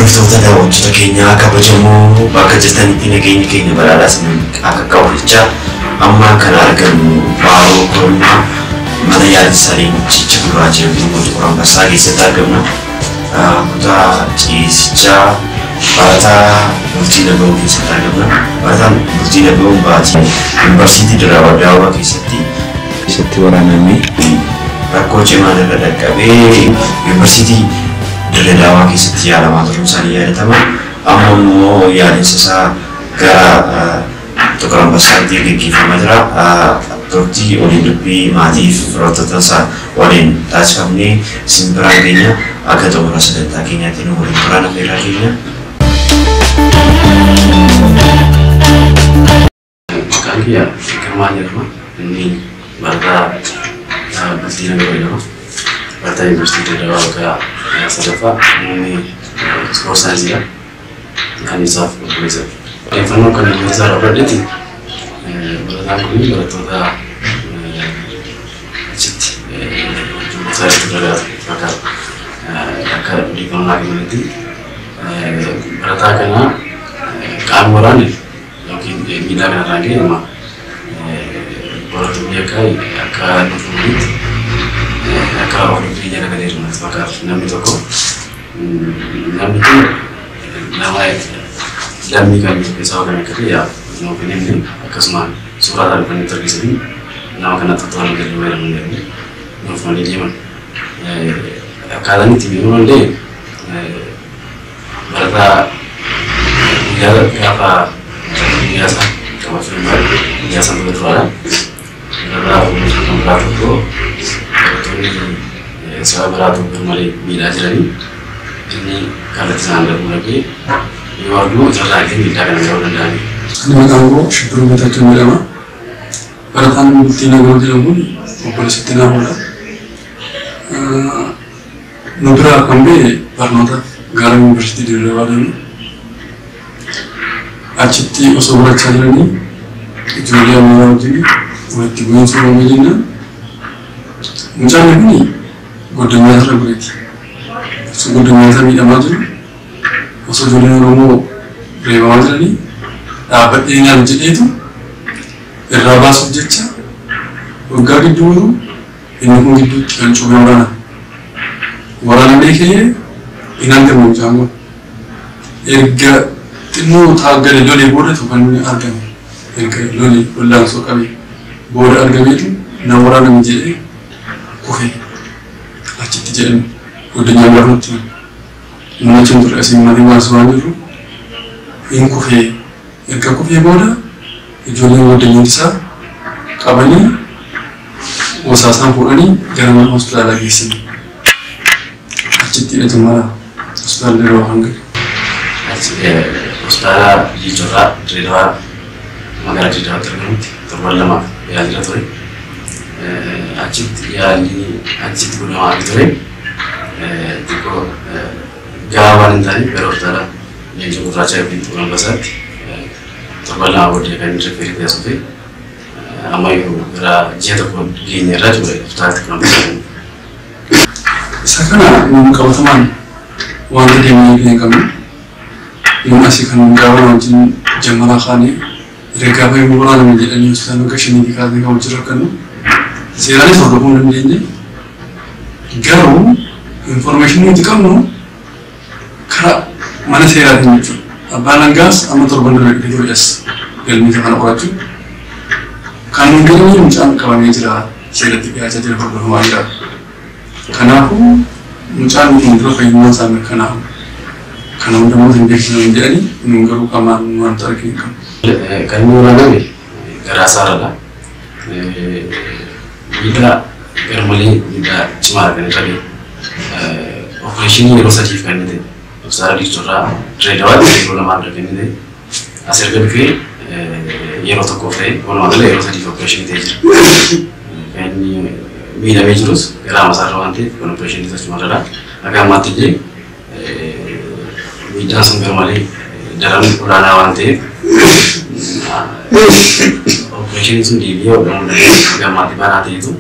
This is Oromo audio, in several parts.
Hordoftoota daawwattoota keenyaa kabajamoo bakka jirtanitti nageenyi keenya badhaadhaa isin akka qabu jecha amma kan argannu Baaroo Kormaa mana yaalii Leencicha Gurraacha yookiin immoo Xiqur Ambassaa keessatti argamna. Kutaa ciisichaa barataa Bultii Naga'oo keessatti argamna. Barataan Bultii Naga'oo baatii Yuunivarsiitii Dirree Dawaa keessatti waraanamee rakkoo cimaan irra dhaqqabee Yuunivarsiitii Dirree Dawaa keessatti yaalamaa turuun isaanii yaadatama. Amma immoo yaaliinsa isaa gara Xiqur Ambassaatti gaggeeffamaa jira. Turtii waliin dubbii maatii fi firootota isaa waliin taasifamnee isin biraan geenya. Akka xumura sagantaa keenyaatti nu waliin turaan affeerraa keenya. Maqaan kiyya Girmaa jedhama. Inni barataa Bultii Naga'oo jedhama. Barataa Yuunivarsiitii Dirree Dawaa waggaa sadaffaa inni ispoortii saayinsiidha. Kan isaaf obboleessa. Odeeffannoo kan inni isaa irraa fudhadhetti barataan kun barattoota achitti isaa irratti dalagaa fakkaata. Akka odeeffannoo naa kennanitti barataa kana qaama waraanne yookiin miidhaa kanarraan ga'e nama barattoonni akka nuuf akka hordoffii jala galee jiru natti fakkaata. Namni tokko namni kun nama lammii kan keessaa kan akka ta'e nuuf hin himne akkasumaan suuraa isaa dhufanii nutti argisiisanii nama kanatti to'annoo galee fayyadamu jedhanii nuuf malee deeman. Akkaataan itti miidhamuu danda'e barataa guyyaa gaafa guyyaa isaa qabachuu hin baay'ee guyyaa sana dura duraadha. Barataa kan biraa tokko barattoonni saba biraa tokko malee miidhaa jiranii inni kallattii isaan darbuu dhabee yoo argu isarraa ittiin miidhaa kana ga'uu danda'anii. Ani maqaan koo Shibbiruu Geetaachoo jedhama. Barataan Bultii Naga'oo jedhamu kun obboleessatti naamuudha. Nu biraa kan ba'e barnoota gara Yuunivarsiitii Dirree Dawaa deemu. Achitti osoo barachaa jiranii ijoollee ammayyaa wajjin walitti bu'iinsa uumamee jennaan mucaan kun goddanyaa irra godheeti. Osoo goddanyaa isaa miidhamaa jiru osoo ijoolleen Oromoo reebamaa jiranii dhaabbadhee nyaata jedheetu irraa baasuuf jecha waggaa gidduu jiru inni kun gidduutti kan cuubee waraana. Waraanamee ka'ee hin argamu mucaan kun. Erga xinnoo taaggale lolee boodatu kan inni argame. Erga lolee wallaansoo qabee booda argameetu na waraaname jedhee kufe achitti jedhame goddanyaa gaafa nutti hime. Inni achi hin turre asii maatiin waan suuraan jirru hin kufee erga kufee booda ijoolleen goddanyoota isaa qabanii wasaasaan fuudhanii gara mana hospitaalaa geessan. Achitti hidhatu mara hospitaala Dirree Dawaa kan gale. Hospitaala Liichorraa Dirree Dawaa magaalaa Dirree Dawaatti argamutti torban lamaaf yaalii ture. Achitti yaalii achitti godhamaa ture. Xiqqoo gahaa waan hin taaneef gara hospitaala Leencoo Gurraachaa yookiin Xiqur Ambassaatti torban lama booddee kan inni rifeerii taasisuuf ammayyuu gara ji'a tokko geenye irraa ture hospitaala Xiqur Ambassaatti. Isa kana nuun qabatamaan wanta deemnee hin qabnu. Nuun asii kan gaafa wajjin jammaraa kaanee erga gaafa yommuu waraaname jedhanii hospitaala waggaa shaniitii kaasnee kan wajjin rakkannu seeraanis hordofuu hin dandeenye. Garuu information nuti qabnu karaa mana seeraatiin jechuudha. Abbaan Hangaas amma torban dura dhufee ture as galmee kana qorachuu. Kan nun galmee mucaan qabamee jira seeratti dhiyaachaa jira hordofamaa jira. Kanaafuu mucaan kun dura fayyummaan isaa mirkanaa'u. Kana hunda immoo hin beeksisan jedhanii nun garuu qaamaan wanta arginu hin qabnu. Kan inni waraaname garaa isaarradha. Miidhaa garmalee miidhaa cimaadha kan irra ga'e. Opereeshinii yeroo sadiif kan inni ta'e. Hospitaala Liichorraa Dirree Dawaatti yeroo lamaan dura kan inni ta'e. As erga dhufee yeroo tokkoof ta'e walumaa gala yeroo sadiif opereeshinii ta'ee jira. Kan inni miidhamee jirus garaa masaarra waan ta'eef kan opereeshinii taasifamarradha. Akka ammaatti illee miidhaan sun garmalee daran olaanaa waan ta'eef opereeshiniin sun deebi'ee hodhamuu danda'u hanga ammaatti banaa ta'etu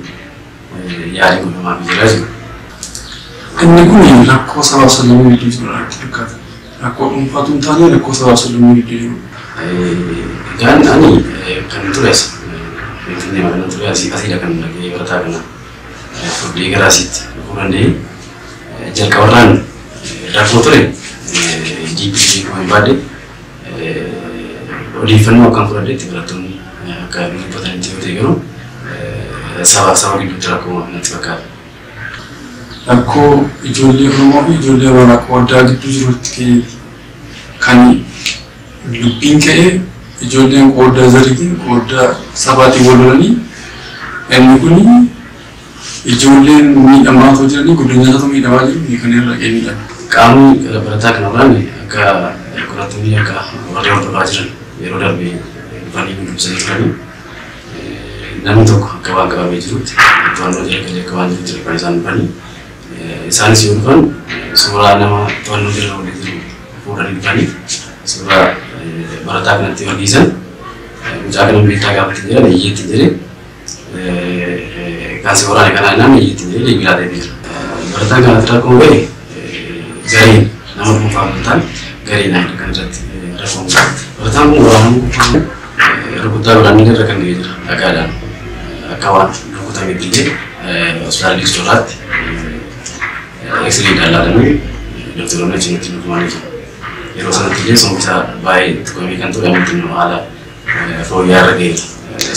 yaalii godhamaa jira jechuudha. Inni kun rakkoo sabaaf sablammii gidduu jirudha natti fakkaata. Rakkoo dhuunfaatu hin taane rakkoo sabaaf sablammii gidduu jiru. Egaan ani kan ture as Finfinnee magaalaa ture asiidha kan dhagee barataa kana furdee gara asiitti dhufuu danda'e. Jalqabarraan rakkoo ture GPG kuma hin baadde odeeffannoo akkan fudhadheetti barattoonni akka dubbatanitti yoo ta'e garuu saba gidduutti rakkoo natti fakkaata. Rakkoo ijoollee Oromoo fi ijoollee Amaaraa qooddaa gidduu jirutti kan dubbiin ka'ee ijoolleen qooddaa zariitiin qooddaa sabaatiin wal lolanii inni kun ijoolleen miidhamaa otoo jiranii guddinyaatatu miidhamaa jiru kan irra ga'ee miidhama. Qaamni barataa kana waraanne akka qorattoonni akka warri hordofaa jiran yeroo darbe dhufanii dubbisanii turanii namni tokko akka waan qabamee jirutti to'annoo jala galee akka waan jirutti kan isaan dhufanii isaanis yoo dhufan suuraa nama to'annoo jala oolee jiru fuudhanii dhufanii suuraa barataa kanatti argisan mucaa kana beektaa gaafa ittiin jedhan iyyeetti jedhe kan si waraane kanaa namni iyyeetti jedhe deebii laatee jira. Barataa kanatti rakkoon ga'e gareen nama dhuunfaa hin taane gareen kan irratti rakkoon ga'e. Barataan kun waraanamuu qofaan rukuttaa biraan irra kan ga'ee jira dhagaadhaan akka waan rukutametti illee hospitaala Liistoraatti X-ray ilaalamee doktoroonni achitti dhufanii jiru. Yeroo sanatti illee sombisaa baay'ee tuqamee kan ture amantiin haala fooyya'aa irra ga'eera.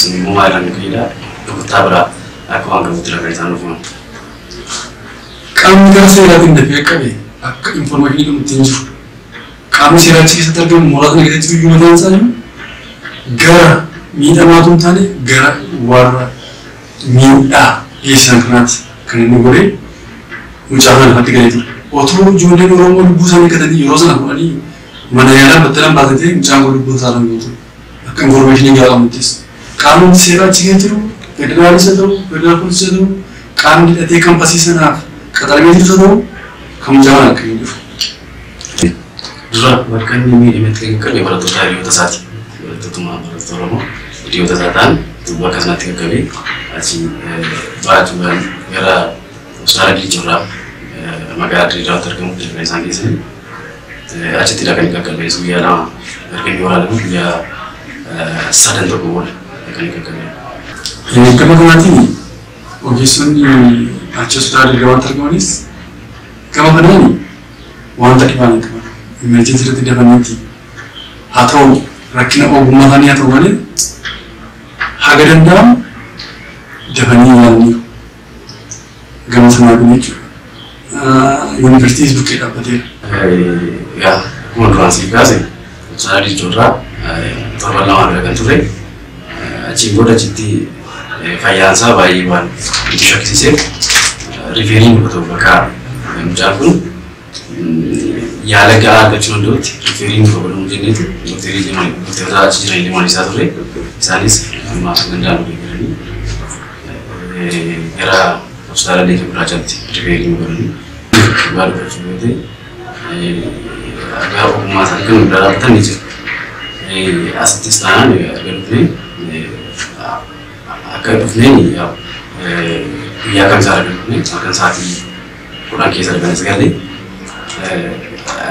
Sun immoo maal irraa ka'eedha rukuttaa biraa akka waan qabutti kan isaan dhufan. Qaamni gara seeraatiin dafee qabe akka infoormeeshinii qabutti hin jiru. Qaamni seeraa achi keessatti argamu mooraa sana keessatti iyyuu mataan isaa gara miidhamaatu hin taane gara warra miidhaa geessisan kanaati kan inni godhee mucaa sana lafatti galee ture. Otoo ijoolleen Oromoo lubbuu isaanii gatanii yeroo sana fuudhanii mana yaalaa battalan baatee mucaan kun lubbuun isaa dhangala'u ture. Akka infoormeeshinii gara qabuttis. Qaamni seeraa achi keessa jiru federaalis haa ta'u federaal poolisii haa ta'u qaamni hidhatee kampasii sanaaf qaxaramee jirus haa ta'u kan mucaa kana akka hin dhufu. Dura bakka inni miidhametti kan qaqqabe barattoota hiriyoota isaati. Barattootuma barattoota Oromoo hiriyoota isaa ta'an bakka sanatti qaqqabee achi baachuudhaan gara hospitaala Giichirraa magaalaa Dirreedawaatti argamutti kan isaan geessanii achittidha kan qaqqabe guyyaa 2 erga inni waraaname guyyaa sadan tokko booda kan qaqqabe. Gama kanaatiin ogeessonni achi hospitaala Dirreedawaatti argamanis gama kanaan wanta dhibaan hin qaban. Emerjensii irratti dafaniiti. Haa ta'u rakkina ogummaa isaanii haa ta'u malee haga danda'amu dafanii yaalaniiru. Gama sanaatiin jechuudha. Yuunivarsiitiis bukkee dhaabbateera. Egaa akkuma duraan siif kaase hospitaala Diichoorraa torban lamaan dura kan ture achiin booda achitti fayyaan isaa baay'ee waan itti shakkisiiseef rifeeriin otoo bakka mucaan kun yaala gahaa argachuu danda'utti rifeeriin godhamu jenneetu dokteerota achi jiran ilmaan isaa ture isaanis amma danda'an deeggaranii gara hospitaala Leenca Gurraachaatti rifeeriin godhanii dhugaa dubbachuu yoo ta'e gara ogummaa isaanii kan bira dhaabbatan ni jiru. Asittis taanaan erga dhufnee akka dhufneen guyyaa kam isaa erga dhufnee halkan sa'aatii 10 keessa erga galee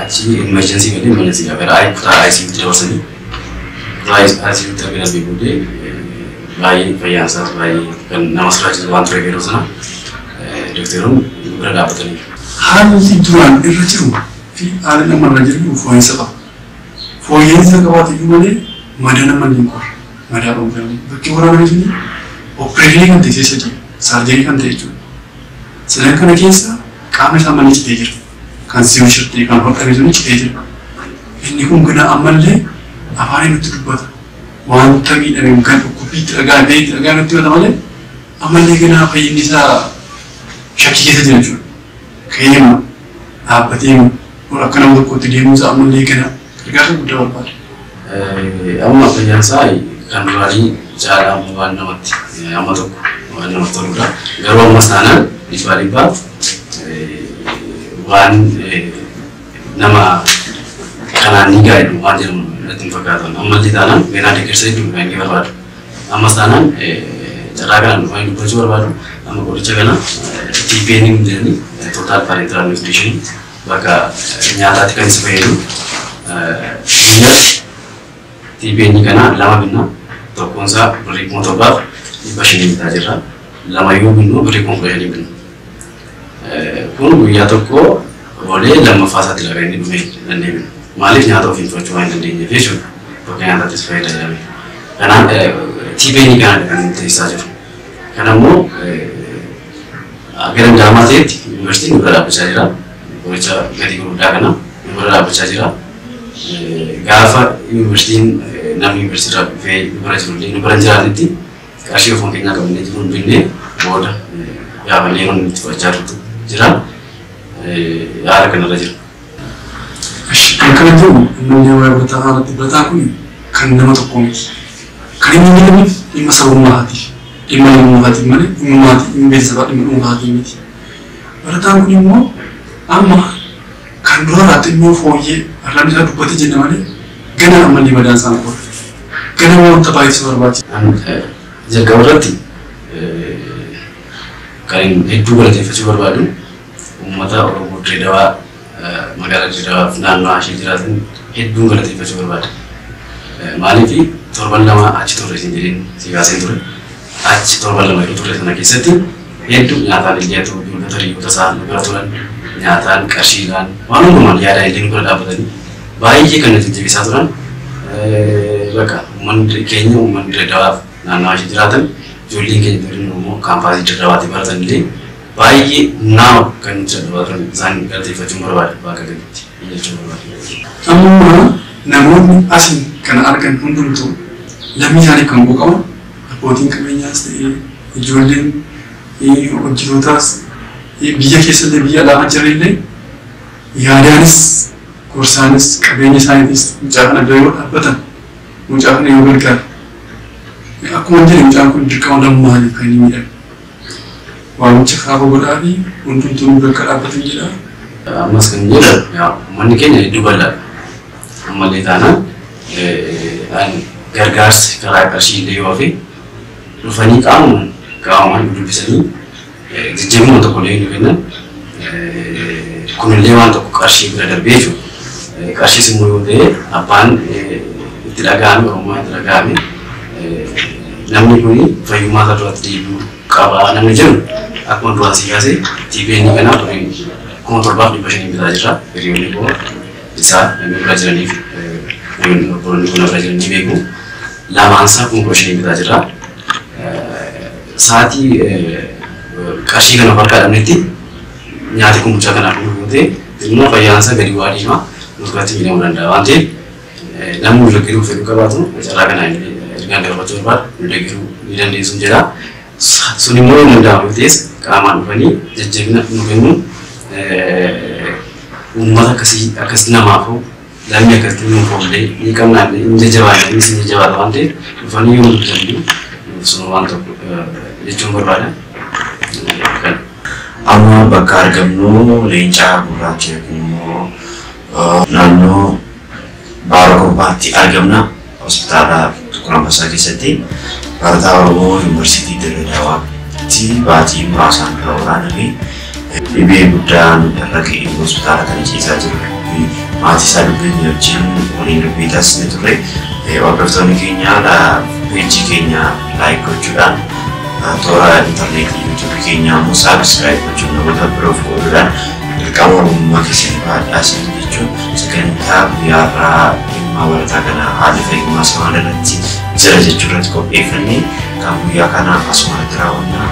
achi emergency galee emergency gara kutaa ICU tti dabarsanii kutaa ICU tti erga darbee booddee baay'ee fayyaan isaas baay'ee kan nama siraachisu waan ture yeroo sana dookteroonni bira dhaabbatanii. Haalli duraan irra jiru fi haalli nama irra jiru fooyya'insa qaba. Fooyya'insa qabaate iyyuu malee madaa nama hin qorre. Madaa qabu bakki waraaname suni opereeshinii kan ta'e sadii saarjerii kan ta'e jechuudha. Sadan kana keessa qaama isaa malee citee jira. Kan si'u shirtee kan hodhame suni citee jira. Inni kun gana ammallee afaan nutti dubbata. Wanta miidhame kan dhukkubbii itti dhaga'amee itti dhaga'ame nutti himata malee ammallee ganaa fayyinni isaa shakkii keessa jira jechuudha. Ka'eema dhaabbatee akka nama tokkootti deemuusaa ammallee gana gargaarsa guddaa barbaada. Amma fayyaan isaa kan duraanii caalaa amma waan namatti amma tokko waan namatti toludha. Garuu ammas taanaan dhibbaa dhibbaa waan nama kanaan ni gaariidha waan jedhamu natti hin fakkaatu. Ammallee taanaan ganaa deeggarsa hedduu kan inni barbaadu. Ammas taanaan carraa kanaan dhufanii dubbachuu barbaadu. Amma qoricha kana TPN jedhanii total parenteral nutrition bakka nyaataatti kan isa fayyadu Guyyaatti TBN kana 2 binna, tokkoon isaa birrii 7,500 bitaa jirra. 2 yoo binnu birrii 15,000 binna. Kun guyyaa tokko oolee lammaffaa isaatti laga inni dhumee dandeenye. Maaliif nyaata ofiin to'achuu waan hin dandeenyeef jechuudha. Bakka nyaataattis fayyadamame. Kanaaf TBN kana kan nuti taasisaa jiru. Kana immoo gara danda'amaa ta'etti yuunivarsiitiin nu bira dhaabbachaa jira. Qoricha gatii gurguddaa kana nu bira dhaabbachaa jira. Gaafa yuunivarsiitiin namni yuunivarsiitii irraa dhufee nu bira jirullee nu bira hin jiraannetti qarshii ofuma keenyaa qabannee jiru hin binnee booda gaafannee yeroo nuti fudhachaa jirtu jira. Haala kanarra jira. Kan kana jiru uummanni waa'ee barataa irratti barataa kun kan nama tokko miti. Kan inni miidhamu dhimma sabummaatiif, dhimma lammummaatiif malee dhimma maatii, dhimma beeksisabaa, dhimma dhuunfaatii miti. Barataan kun immoo amma kan dura irraa xinnoo fooyyee arrabni isaa dubbatee jenna malee gana ammallee madaan isaan qofa. Gana wanta baay'ee isa barbaachisa. Jalqaba irratti kan hedduu galateeffachuu barbaadu uummata Oromoo Dirree Dawaa, magaalaa Dirree Dawaa fi naannoo ishee jiraatan hedduun galateeffachuu barbaada. Maaliif torban 2 achi turre isin jedheen si kaaseen ture. Achi torban 2 yeroo turre sana keessatti hedduu nyaataan illee haa ta'u ijoollota hiriyoota isaa nu bira turan nyaataan qarshiidhaan waan hundumaan yaadaan illee nu bira dhaabbatanii baay'ee kan nu jajjabeessaa turan. Bakka uummanni keenya uummanni Dirree Dawaa fi naannoo ishee jiraatan ijoolleen keenya ijoolleen Oromoo kaampaasii Dirree Dawaatti baratan illee baay'ee nama kan nuti dadhabaa turan isaan galateeffachuun barbaada bakka gaditti jechuun barbaada. Amma namoonni asiin kana argan hundumtuu lammii isaanii kan quuqaman abbootiin qabeenyaas ta'ee ijoolleen hojjetootaas biyya keessallee biyya alaa jiranillee yaadaanis gorsaanis qabeenya isaaniitis mucaa kana bira yoo dhaabbatan mucaa kana yoo gargaaru akkuma jedhe mucaan kun dirqama lammummaatiif kan inni miidhame. Waamicha kaaba godhaa fi hundumtuu nu bakka dhaabbatan jedha. Ammas kan jedhu uummanni keenya hedduu bal'aadha. Ammallee taanaan gargaarsi karaa qarshii illee yoo hafe dhufanii qaamumaan dubbisanii jajjabina tokko illee nu kennan kunillee waan tokko qarshii bira darbee jechuudha. Qarshiis immoo yoo ta'e abbaan itti dhaga'ame Oromummaa itti dhaga'ame namni kun fayyummaa isaa duratti deebi'uu qaba namni jedhu akkuma duraan si kaase TBN kana durii 7,500 bitaa jirra. Hiriyoonni koo isaa namni bira jiraniif namoonni obboloonni kun bira jiran ni beeku. Lamaan isaa 15,000 bitaa jirra. Sa'aatii qarshii kana harkaa dhabnetti nyaati kun mucaa kanaaf yoo ta'e immoo fayyaan isaa gadi bu'aa deema nurkaatti miidhamuu danda'a waan ta'eef namni nu deeggaruu fedhuu qabaatu carraa kanaan ergaan dabarfachuu barbaadu nu deeggaruu ni dandeessu jedha. Sun immoo hin danda'amu yoo ta'es qaamaan dhufanii jajjabina nu kennuun uummata akkasii akkas namaaf lammii akkasitti nuuf oollee ni qabnaa hin jajjabaanne innis hin jajjabaata waan ta'eef dhufanii yoo nu dubbisanii sun waan tokko jechuun barbaada. Amma bakka argamnu leencaa gurraacha yookiin immoo naannoo Baaroo Korbaatti argamna. Hospitaala Tukur Ambassaa keessatti barataa Oromoo Yuunivarsiitii Dirree Dawaatti baatii muraasaan dura waraaname dhibee guddaan irra ga'ee hospitaala kana ciisaa jiru. Maatii isaa dubbifne wajjin waliin dubbii taasisne turre. Hordoftoonni keenya peejii keenya like gochuudhaan toora intarneetii yuutuubii keenya immoo subscribe gochuun namoota biroof qooduudhaan dirqama Oromummaa keessatti baadhaa isin jechuun sagantaa guyyaarraa dhimma barataa kana haalli fayyummaa isaa maal irratti jira jechuu irratti qopheeffannee kan guyyaa kana asuma irratti raawwanna.